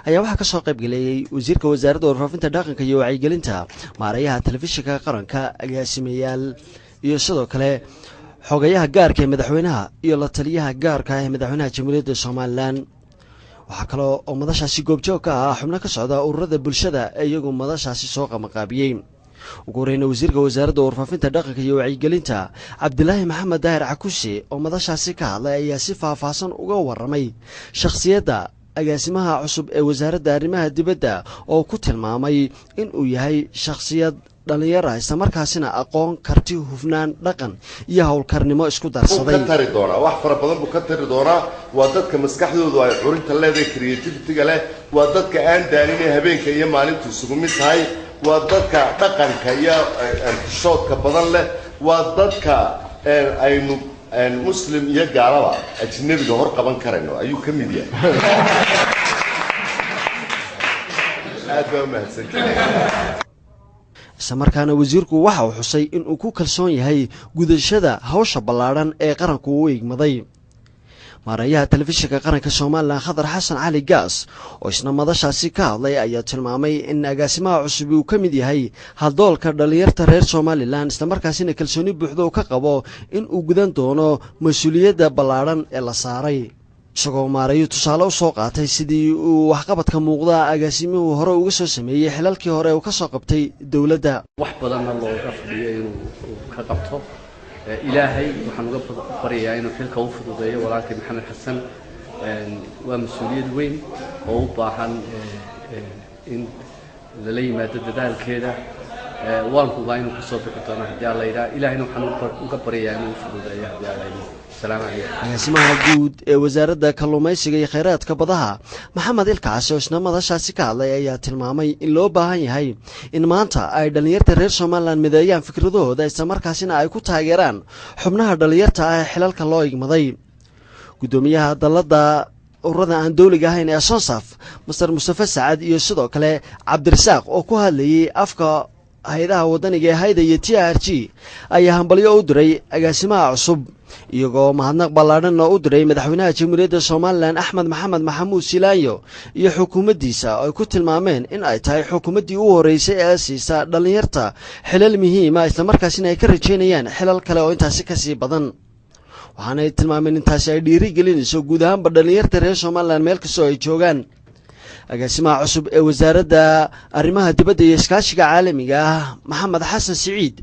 Ayaa waxaa kasoo qayb galeeyey wasiirka Wasaaradda Warfaafinta, Dhaqanka iyo Wacyigelinta, maarayaha Telefishinka Qaranka, agaasimayaal iyo sidoo kale xogayaha gaarka ee madaxweynaha iyo la taliyaha gaarka ah ee madaxweynaha Jamhuuriyadda Somalilan. Waxaa kaloo oo madashaasi goobjoog ka ah xubno ka socda ururada bulshada ee iyagu madashaasi soo qabanqaabiyey. Ugu horeyna, wasiirka Wasaaradda Warfaafinta, Dhaqanka iyo Wacyigelinta, Cabdilaahi Maxamed Daahir Cakusi, oo madashaasi ka hadlay ayaa si faahfaahsan uga waramay shakhsiyadda agaasimaha cusub ee Wasaaradda Arrimaha Dibadda, oo ku tilmaamay in uu yahay shakhsiyad dhallinyara, islamarkaasina aqoon, karti, hufnaan, dhaqan iyo howlkarnimo isku darsaday. Ka tari doonaa wax fara badan buu ka tari doonaa. Waa dadka maskaxdoodu ay curinta leedahay, creativity-ga leh. Waa dadka aan daalin ee habeenka iyo maalintu isugu mid tahay. Waa dadka dhaqanka iyo xishoodka badan leh. Waa dadka aynu Muslim iyo gaalaba, ajnabiga hor qaban karayno ayuu ka mid yahay. Aad baa umahadsantahay. Isla markaana wasiirku waxa uu xusay in uu ku kalsoon yahay gudashada hawsha ballaadhan ee qaranku u igmaday. Maareeyaha Telefishinka Qaranka Somalilan, Khadar Xasan Cali Gaas, oo isna madashaasi ka hadlay ayaa tilmaamay in agaasimaha cusub uu ka mid yahay haldoolka dhallinyarta reer Somalilan, islamarkaasina kalsooni buuxda uu ka qabo in uu gudan doono mas-uuliyadda ballaadhan ee la saaray, isagoo maareeyu tusaale u soo qaatay sidii uu waxqabadka muuqda agaasimuhu hore uga soo sameeyey xilalkii hore uu ka soo qabtay dowladda. Wax badanna looga fadhiyo inuu ka qabto. Ilaahay waxaan uga baryayaa inuu xilka u fududeeyo walaalkay Maxamed Xasan. Waa mas-uuliyad weyn oo u baahan in lala yimaado dadaalkeeda. Waan hubaa inuu kasoo bixi doono haddii Alla yidhaha. Ilahayna waxaan uga baryayaa inuu u fududeeyo haddii Alla yidhaha. Asalaamu calaykum. Agaasimaha guud ee Wasaaradda Kalluumaysiga iyo Kheyraadka Badaha, Maxamed Ilkaasi, oo isna madashaasi ka hadlay ayaa tilmaamay in loo baahan yahay in maanta ay dhallinyarta reer Somalilan mideeyaan fikradahooda, islamarkaasina ay ku taageeraan xubnaha dhallinyarta ah ee xilalka loo igmaday. Guddoomiyaha dalladda ururada aan dowliga ahayn ee SONSAF, Master Mustafe Sacad, iyo sidoo kale Cabdirasaaq oo ku hadlayey afka hay-adaha waddaniga ee Hayda iyo TRG ayaa hambalyo u diray agaasimaha cusub, iyagoo mahadnaq ballaadhanna u diray madaxweynaha Jamhuuriyadda Somalilan, Axmed Maxamed Maxamuud Silaanyo, iyo xukuumaddiisa oo ay ku tilmaameen in ay tahay xukuumaddii u horreysay ee siisa dhallinyarta xilal muhiima, islamarkaasina ay ka rajaynayaan xilal kale oo intaasi kasii badan. Waxaanay tilmaameen intaasi ay dhiiri gelinayso guud ahaanba dhallinyarta reer Somalilan meel kastoo ay joogaan. Agaasimaha cusub ee Wasaaradda Arrimaha Dibadda iyo Iskaashiga Caalamiga ah, Maxamed Xasan Siciid,